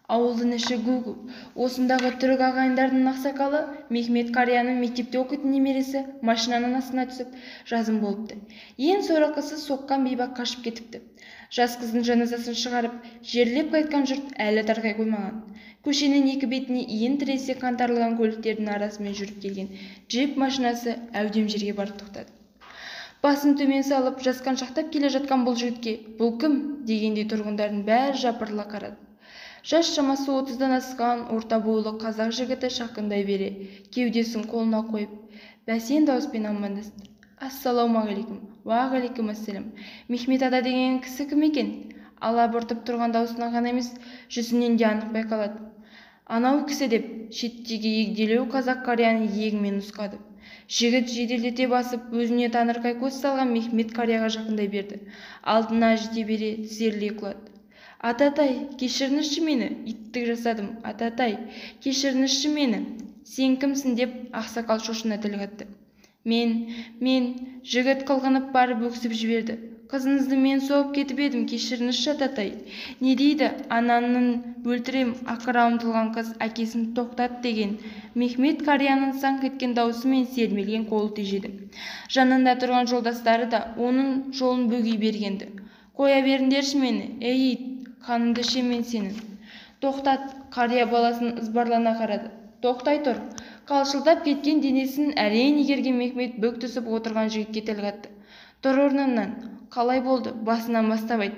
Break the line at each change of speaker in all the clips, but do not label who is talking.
Ауылдың іші гу-гу. Осындағы түрік ағайындардың ақсақалы Мехмет қарияның мектепте оқитын немересі машинаның астына түсіп, жазым болыпты. Ең сорақысы, соққан бейбақ қашып кетіпті. Жас қыздың жаназасын шығарып, жерлеп қайтқан жұрт әлі тарқай қоймаған. Көшенің екі бетіне иін тіресе қаңтарылған көліктердің арасымен жүріп келген джип машинасы әудем жерге барып тоқтады. Басын төмен салып, жасқаншақтап келе жатқан бұл жігітке «Бұл кім?» дегендей тұрғындардың бәрі жапырыла қарады. Жас шамасы 30-дан асқан орта бойлы қазақ жігіті жақындай бере, кеудесін қолына қойып, бәсең дауыспен амандасты. Ассалаумағалейкум. Уағалейкум ассалам. Мехмет ата деген кісі кім екен? Алабұртып тұрған даусынан ғана емес, жүзінен де анық байқалады. Анау кісі, деп шеттегі егделеу қазақ қарияны иегімен нұсқады. Жігіт жеделдете басып, өзіне таңырқай көз салған Мехмет қарияға жақындай берді. Алдына жете бере тізерлей құлады. Ататай, кешіріңізші мені, иттік жасадым, ататай, кешіріңізші мені. Сен кімсің, деп ақсақал шошына тіл қатты. Мен, жігіт қылғынып барып өксіп жіберді. Қызыңызды мен соғып кетіп едім, кешіріңізші, ататай. Не дейді, анаңның өлтірем, ақыра ұмтылған қыз әкесін тоқтат деген Мехмет қарияның саңқ еткен даусы мен сермелген қолы тежеді. Жанында тұрған жолдастары да оның жолын бөгей бергенді. Қоя беріңдерші мені, ей ит, қаныңды ішем мен сенің. Тоқтат, қария баласын ызбарлана қарады. Тоқтай тұр. Қалшылдап кеткен денесін әрең игерген Мехмет бүк түсіп отырған жігітке тіл қатты. Тұр орныңнан. Қалай болды, басынан бастап айт.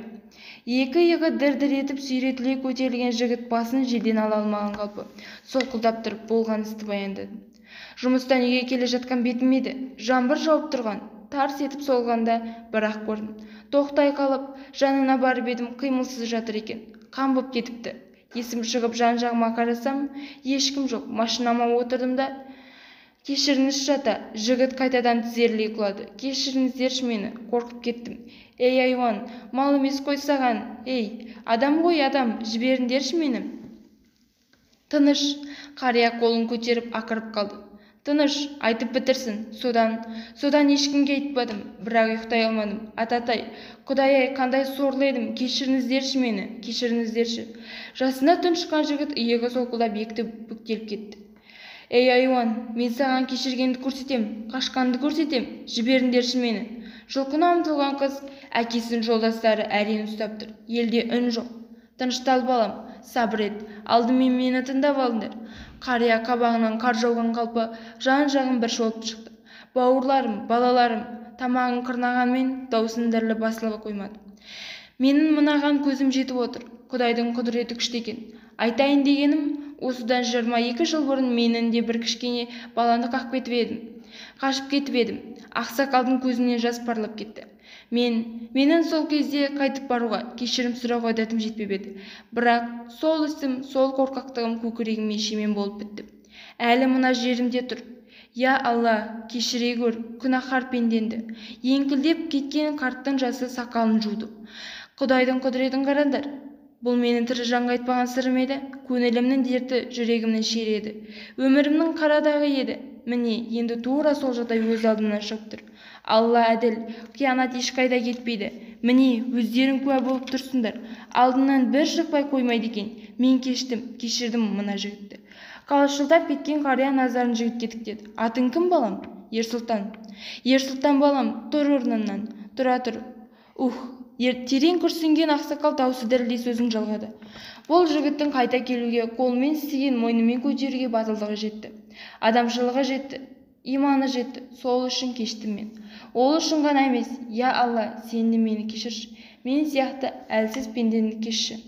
Екі иығы дір-дір етіп сүйретіле көтерілген жігіт басын жерден ала алмаған қалпы солқылдап тұрып, болған істі баяндады. Жұмыстан үйге келе жатқан бетім еді. Жаңбыр жауып тұрған. Тарс етіп солғанда бір-ақ көрдім. Тоқтай қалып, жанына барып едім, қимылсыз жатыр екен. Қан боп кетіпті. Есім шығып жан-жағыма қарасам, ешкім жоқ. Машинама отырдым да, кешіріңізші, ата. Жігіт қайтадан тізерлей құлады. Кешіріңіздерші мені, қорқып кеттім. Ей, айуан, мал емес қой саған. Ей, адам ғой, адам, жіберіңдерші мені. Тыныш, қария қолын көтеріп ақырып қалды. Тыныш, айтып бітірсін. Содан ешкімге айтпадым, бірақ ұйықтай алмадым. Ататай, Құдай-ай, қандай сорлы едім, кешіріңіздерші мені, кешіріңіздерші. Жасына тұншыққан жігіт иығы солқылдап екті бүктеліп кетті. Ей, айуан, мен саған кешіргенді көрсетем, қашқанды көрсетем, жіберіңдерші мені. Жұлқына ұмтылған қыз әкесінің жолдастары әрең ұстап тұр. Елде үн жоқ. Тыныштал, балам, сабыр ет, алдымен мені тыңдап алыңдар. Қария қабағынан қар жауған қалпы жан-жағын бір шолып шықты. Бауырларым, балаларым, тамағын қырнағанмен даусының дірілі басыла қоймады. Менің мынаған көзім жетіп отыр. Құдайдың құдіреті күшті екен. Айтайын дегенім, осыдан 22 жыл бұрын менің де бір кішкене баланы қақып кетіп едім. Қашып кетіп едім. Ақсақалдың көзінен жас парлап кетті. Менің сол кезде қайтып баруға, кешірім сұрауға дәтім жетпеп еді. Бірақ сол ісім, сол қорқақтығым көкірегіме шемен болып бітті. Әлі мына жерімде тұр. Я Алла, кешіре көр, күнәһар пенденді. Еңкілдеп кеткен қарттың жасы сақалын жуды. Құдайдың құдіретін қараңдар. Бұл менің тірі жанға айтпаған сырым еді. Көңілімнің дерті, жүрегімнің шері еді. Өмірімнің қара дағы еді. Міне, енді тура сол жағдай өз алдымнан шығып тұр. Алла әділ, қиянат ешқайда кетпейді. Міне, өздерің куә болып тұрсыңдар. Алдымнан бір шықпай қоймайды екен. Мен кештім, кешірдім мына жігітті. Қалшылдап кеткен қария назарын жігітке тіктеді. Атың кім, балам? Ерсұлтан. Ерсұлтан, балам, тұр орныңнан. Тұра тұр. Ух, терең күрсінген ақсақал даусы дірілдей сөзін жалғады. Бұл жігіттің қайта келуге, қолымен істеген мойнымен көтеруге батылдығы жетті. Адамшылығы жетті, иманы жетті. Сол үшін кештім мен. Ол үшін ғана емес, я Алла, сен де мені кешірші. Мен сияқты әлсіз пендені кешші.